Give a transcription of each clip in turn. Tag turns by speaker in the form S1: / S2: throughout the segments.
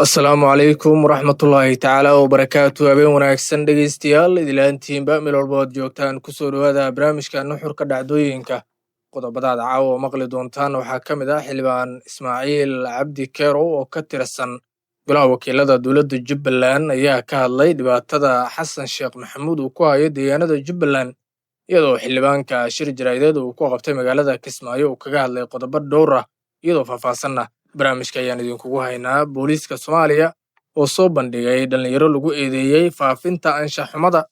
S1: Asalaamu calaykum waraxmatullaahi tacaala wabarakaatu. Habeen wanaagsan dhegeystayaal, idilaantiinba meel walba oad joogtaan, kusoo dhowaada barnaamijka Nuxurka Dhacdooyinka. Qodobadaad caawa maqli doontaan waxaa ka mid ah Xildhibaan Ismaaciil Cabdi Kerow oo ka tirsan golaha wakiilada dowladda Jubbaland ayaa ka hadlay dhibaatada Xasan Sheekh Maxamuud uu ku hayo deegaanada Jubbaland, iyadoo xildhibaanka shir jaraa'ideed uu ku qabtay magaalada Kismaayo uu kaga hadlay qodobo dhowr ah, iyadoo faahfaahsanna barnaamijka ayaan idinkugu haynaa. Booliiska Soomaaliya oo soo bandhigay dhalinyaro lagu eedeeyey faafinta anshax xumada,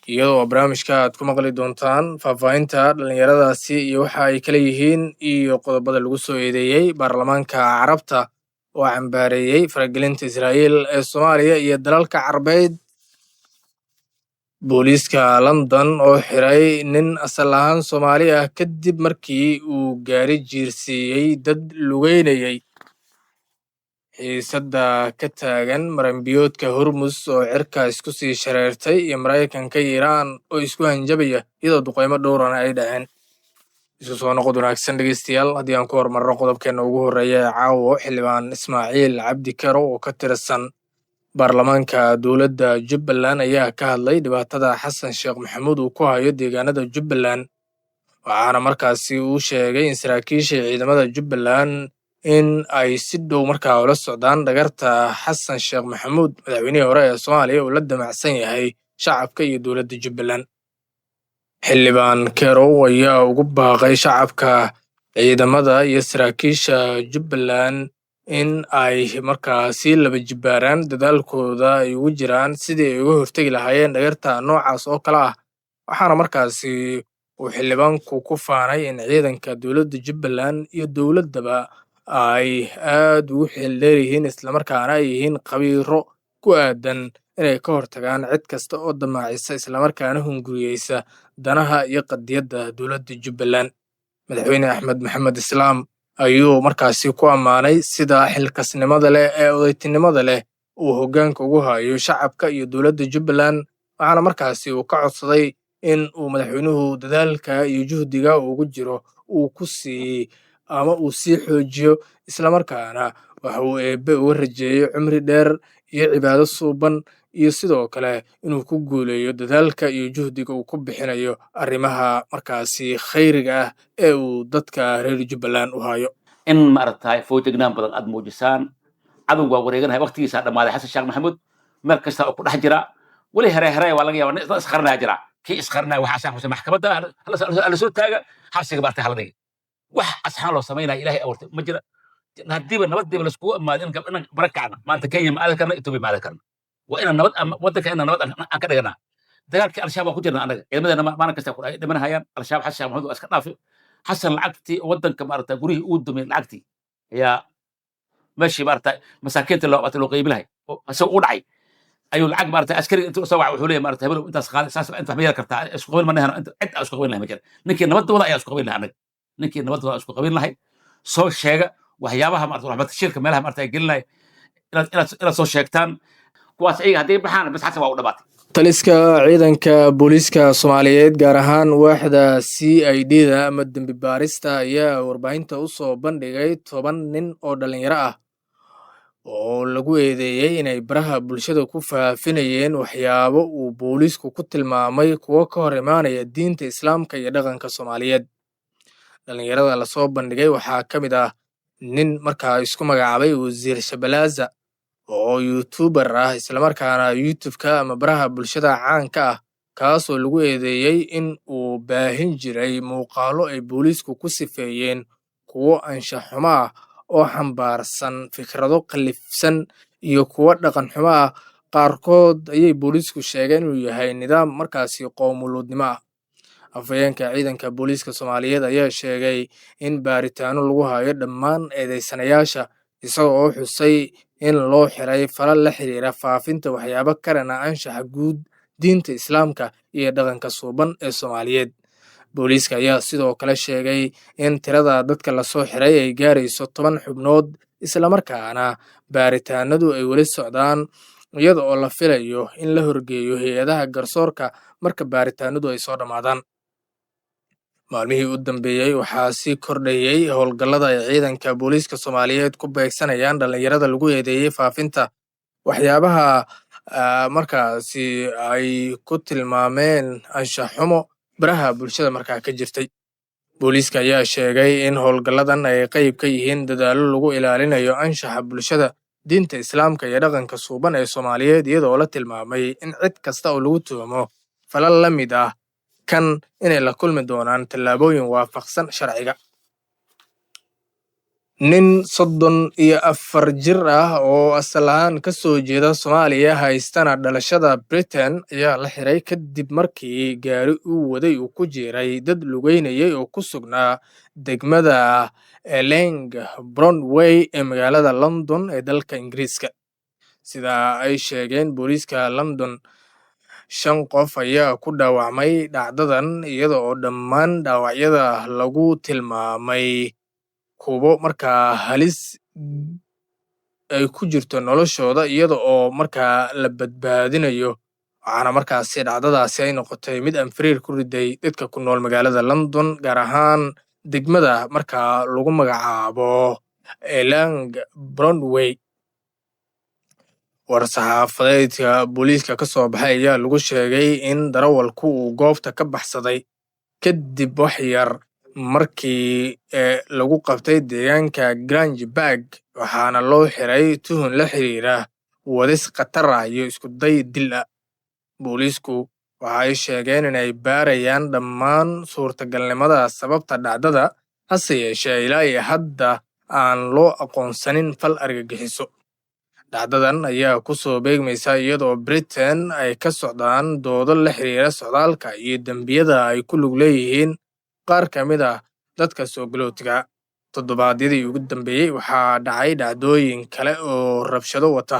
S1: iyadoo barnaamijka aad ku maqli doontaan faahfaahinta dhalinyaradaasi iyo waxa ay kala yihiin iyo qodobada lagu soo eedeeyey. Baarlamaanka Carabta oo cambaareeyey faragelinta Israa'iil ee Soomaaliya iyo dalalka Carbeed. Booliiska London oo xiray nin asal ahaan Soomaali ah kadib markii uu gaari jiirsiiyey dad lugeynayay. Xiisadda ka taagan maranbiyoodka Hormus oo cirka isku sii shareertay, iyo Maraykanka iyo Iiraan oo isku hanjabaya, iyadoo duqeymo dhowrana ay dhaceen. Isu soo noqod wanaagsan dhegeystayaal. Haddii aan ku hormarno qodobkeena ugu horreeya ee caawo, Xildhibaan Ismaaciil Cabdi Kerow oo ka tirsan baarlamaanka dowladda Jubbaland ayaa ka hadlay dhibaatada Xasan Sheekh Maxamuud uu ku hayo deegaanada Jubbaland, waxaana markaasi uu sheegay in saraakiisha ciidamada Jubbaland in ay si dhow markaa ula socdaan dhagarta Xasan Sheekh Maxamuud, madaxweynihii hore ee Soomaaliya, uu la damacsan yahay shacabka iyo dowladda Jubbaland. Xildhibaan Kerow ayaa ugu baaqay shacabka, ciidamada iyo saraakiisha Jubbaland in ay markaasi laba jibbaaraan dadaalkooda ay ugu jiraan sidii ay uga hortegi lahaayeen dhagarta noocaas oo kale ah, waxaana markaasi uu xildhibaanku ku faanay in ciidanka dowladda Jubbaland iyo dowladdaba ay aad ugu xeeldheer yihiin, islamarkaana ay yihiin khabiiro ku aadan inay ka hortagaan cid kasta oo damaacisa islamarkaana hunguriyeysa danaha iyo qadiyadda dowladda Jubbaland. Madaxweyne Axmed Maxamed Islaam ayuu markaasi ku ammaanay sida xilkasnimada leh ee odaytinimada leh uu hoggaanka ugu hayo shacabka iyo dowladda Jubbaland, waxaana markaasi uu ka codsaday in uu madaxweynuhu dadaalka iyo juhdiga ugu jiro uu ku sii ama uu sii xoojiyo, islamarkaana waxa uu Eebbe uga rajeeyey cumri dheer iyo cibaado suuban, iyo sidoo kale inuu ku guuleeyo dadaalka iyo juhdiga uu ku bixinayo arrimaha markaasi khayriga ah ee uu dadka reer Jubbaland u hayo.
S2: In maaragtay foojignaan badan aad muujisaan. Cadowg waa wareeganahay, waqtigiisaa dhammaaday. Xasan Sheekh Maxamuud meel kasta oo ku dhex jira weli here here waa laga yaaba dad isqarinaya jira. Kii isqarinaya waxaa asaan xusay maxkamadda hala soo taaga, xabsiga maaragtay hala dhigay. Wax asxaan loo samaynaya Ilaahay abuurtay ma jira. Haddiiba nabadiiba laiskugu imaado in bara kacna maanta Kenya ma aadi karna, Ethiopia ma aadi karna. Waa inaan nabad waddanka inaan nabad aan ka dhiganaa. Dagaalkii Al-Shabaab waan ku jirnaa annaga, ciidamadeena maalin kasta ay dhimanahayaan. Al-Shabaab Xasan Sheekh Maxamuud waa iska dhaafi. Xasan lacagtii waddanka maaragta gurihii uu dumay, lacagtii ayaa meeshii maaragta masaakiinta loo qeybi lahay oo isaga u dhacay ayuu lacag maaragta askariga intuu soo waca wuxuu leeyahay, maaragta hebelow intaas qaada, saas inta wax ma yeeli kartaa? Isku qabin ma nehano. Inta cid aan isku qabin lahay ma jira. Ninkii nabadda wada ayaa isku qabin lahay annaga, ninkii nabadda wada isku qabin lahay. Soo sheega waxyaabaha maaragta waxbata shirka meelaha maaragta ay gelin lahay inaad soo sheegtaan kuwaas. Ayaga hadday baxaan bas Xasan waa u dhamaatay.
S1: Taliska ciidanka booliiska Soomaaliyeed, gaar ahaan waaxda CID da ama dembi baarista, ayaa warbaahinta u soo bandhigay 10 nin oo dhalinyaro ah oo lagu eedeeyey inay baraha bulshada ku faafinayeen waxyaabo uu booliisku ku tilmaamay kuwo ka hor imaanaya diinta Islaamka iyo dhaqanka Soomaaliyeed. Dhalinyarada lasoo bandhigay waxaa ka mid ah nin markaa isku magacaabay Wasiir Shabalaaza oo YouTuber ah, islamarkaana YouTube-ka ama baraha bulshada caanka ah, kaasoo lagu eedeeyey in uu baahin jiray muuqaallo ay booliisku ku sifeeyeen kuwo anshax xumo ah oo xambaarsan fikrado qallafsan iyo kuwo dhaqan xumo ah qaarkood. Ayay booliisku sheegeen inuu yahay nidaam markaasi qowmuluudnimo ah. Afhayeenka ciidanka booliiska Soomaaliyeed ayaa sheegay in baaritaano lagu hayo dhammaan eedeysanayaasha, isaga oo xusay in loo xiray falal la xiriira faafinta waxyaabo ka dhana anshaxa guud, diinta Islaamka iyo dhaqanka suuban ee Soomaaliyeed. Booliiska ayaa sidoo kale sheegay in tirada dadka lasoo xiray ay gaarayso 10 xubnood, islamarkaana baaritaanadu ay weli socdaan, iyada oo la filayo in la horgeeyo hay-adaha garsoorka marka baaritaanadu ay soo dhammaadaan. Maalmihii u dambeeyey waxaa sii kordhayey howlgallada ay ciidanka booliiska Soomaaliyeed ku beegsanayaan dhallinyarada lagu eedeeyey faafinta waxyaabaha markaasi ay ku tilmaameen anshax xumo baraha bulshada markaa ka jirtay. Booliiska ayaa sheegay in howlgalladan ay qayb ka yihiin dadaallo lagu ilaalinayo anshaxa bulshada, diinta Islaamka iyo dhaqanka suuban ee Soomaaliyeed, iyadoo la tilmaamay in cid kasta oo lagu tuhmo falal la mid ah kan inay la kulmi doonaan tallaabooyin waafaqsan sharciga. Nin 34 jir ah oo asal ahaan ka soo jeeda Soomaaliya haystana dhalashada Britain ayaa la xiray kadib markii gaari uu waday uu ku jiiray dad lugeynayay oo ku sugnaa degmada Ealing Broadway ee magaalada London ee dalka Ingiriiska. Sida ay sheegeen booliiska London, shan qof ayaa ku dhaawacmay dhacdadan, iyada oo dhammaan dhaawacyada lagu tilmaamay kuwo markaa halis ay ku jirto noloshooda, iyada oo markaa la badbaadinayo. Waxaana markaasi dhacdadaasi ay noqotay mid anfariir ku riday dadka ku nool magaalada London, gaar ahaan degmada markaa lagu magacaabo Ealing Broadway. War-saxaafadeedka booliiska ka soo baxay ayaa lagu sheegay in darawalku uu goobta ka baxsaday kadib wax yar markii lagu qabtay deegaanka Grange Park, waxaana loo xiray tuhun la xiriira wadis khatar ah iyo isku day dil ah. Booliisku waxa ay sheegeen inay baarayaan dhammaan suurtagalnimada sababta dhacdada, hase yeeshee ilaa iyo hadda aan loo aqoonsanin fal argagixiso. Dhacdadan ayaa ku soo beegmaysa iyadoo Britain ay ka socdaan doodo la xiriira socdaalka iyo dembiyada ay ku lug leeyihiin qaar ka mid ah dadka soo galootiga. Toddobaadyadii ugu dambeeyey waxaa dhacay dhacdooyin kale oo rabshado wata,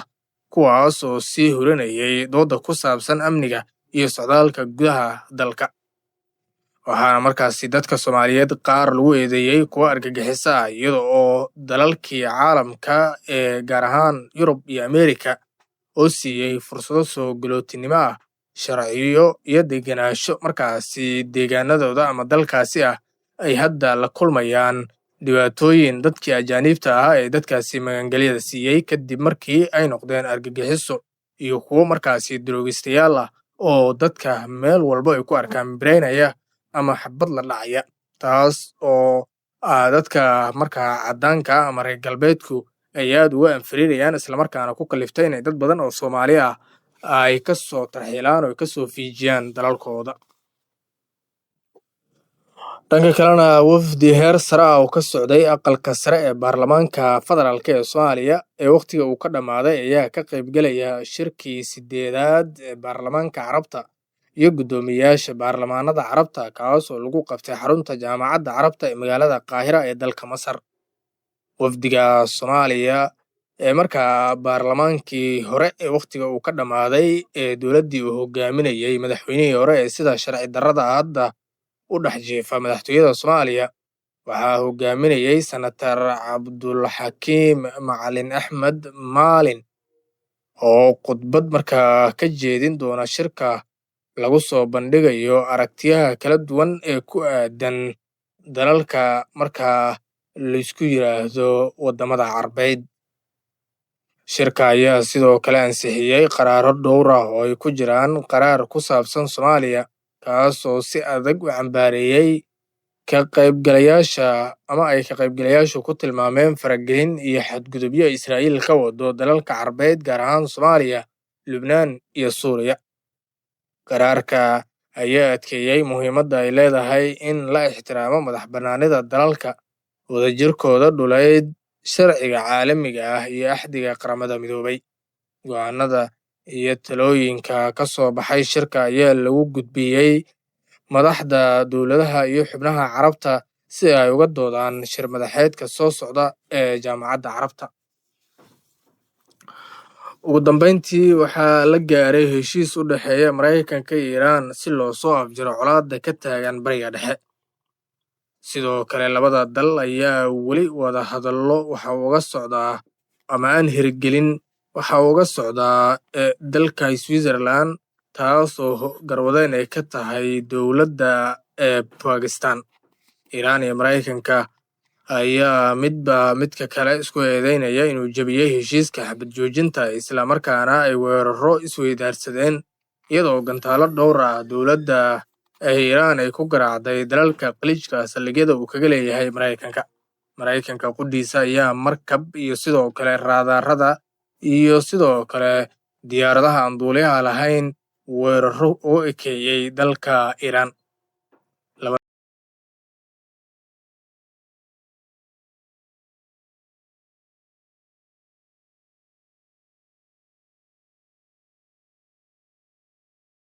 S1: kuwaas oo sii hurinayay dooda ku saabsan amniga iyo socdaalka gudaha dalka. Waxaana markaasi dadka Soomaaliyeed qaar lagu eedeeyey kuwo argagixiso ah, iyada oo dalalkii caalamka ee gaar ahaan Yurub iyo Ameerika oo siiyey fursado soo galootinimo ah, sharciyo iyo degenaansho markaasi deegaanadooda ama dalkaasi ah, ay hadda la kulmayaan dhibaatooyin dadkii ajaaniibta ahaa ee dadkaasi magangelyada siiyey kadib markii ay noqdeen argagixiso iyo kuwo markaasi daroogistayaal ah oo dadka meel walba ay ku arkaan bireynaya ama xabad la dhacaya, taas oo dadka markaa caddaanka ama reer galbeedku ay aad uga anfariirayaan, islamarkaana ku kaliftay inay dad badan oo Soomaali ah ay ka soo tarxiilaan oo ay ka soo fiijiyaan dalalkooda. Dhanka kalena, wafdi heer sare ah oo ka socday aqalka sare ee baarlamaanka federaalk ee Soomaaliya ee wakhtiga uu ka dhammaaday ayaa ka qaybgelaya shirkii 8aad ee baarlamaanka Carabta iyo guddoomiyaasha baarlamaanada Carabta, kaas oo lagu qabtay xarunta Jaamacadda Carabta ee magaalada Qaahira ee dalka Masar. Wafdiga Soomaaliya ee markaa baarlamaankii hore ee wakhtiga uu ka dhammaaday ee dowladdii uu hogaaminayey madaxweynihii hore ee sida sharci darrada hadda u dhex jiifa madaxtooyada Soomaaliya waxaa hogaaminayey Senator Cabdulxakiim Macalin Axmed Maalin, oo khudbad markaa ka jeedin doona shirka lagu soo bandhigayo aragtiyaha kala duwan ee ku aadan dalalka markaa laysku yiraahdo waddamada Carbeed. Shirka ayaa sidoo kale ansixiyey qaraaro dhowr ah oo ay ku jiraan qaraar ku saabsan Soomaaliya, kaas oo si adag u cambaareeyey ka qaybgalayaasha ama ay ka qaybgalayaashu ku tilmaameen faragelin iyo xadgudubyo Israa'iil ka wado dalalka Carbeed, gaar ahaan Soomaaliya, Lubnaan iyo Suuriya. Qaraarka ayaa adkeeyey muhiimadda ay leedahay in la ixtiraamo madax bannaanida dalalka, wadajirkooda dhuleed, sharciga caalamiga ah iyo axdiga Qaramada Midoobay. Go'aanada iyo talooyinka ka soo baxay shirka ayaa lagu gudbiyey madaxda dowladaha iyo xubnaha Carabta si ay uga doodaan shir madaxeedka soo socda ee Jaamacadda Carabta. Ugu dambeyntii, waxaa la gaaray heshiis u dhexeeya Maraykanka iyo Iiraan si loo soo afjaro colaadda ka taagan Bariga Dhexe. Sidoo kale, labada dal ayaa weli wada hadallo waxa uga socdaa ama aan hirgelin waxa uga socdaa dalka Switzerland, taas oo garwadeen ay ka tahay dowladda ee Pakistan. Iiraan iyo Maraykanka ayaa midba midka kale isku eedeynaya inuu jebiyey heshiiska xabad joojinta, islamarkaana ay weeraro isweydaarsadeen, iyadoo gantaalo dhowr ah dowladda Iiraan ay ku garaacday dalalka Khaliijka saldhigyada uu kaga leeyahay Maraykanka. Maraykanka qudhiisa ayaa markab iyo sidoo kale raadaarada iyo sidoo kale diyaaradaha aan duuliyaha lahayn weeraro u ekeeyey dalka Iiraan.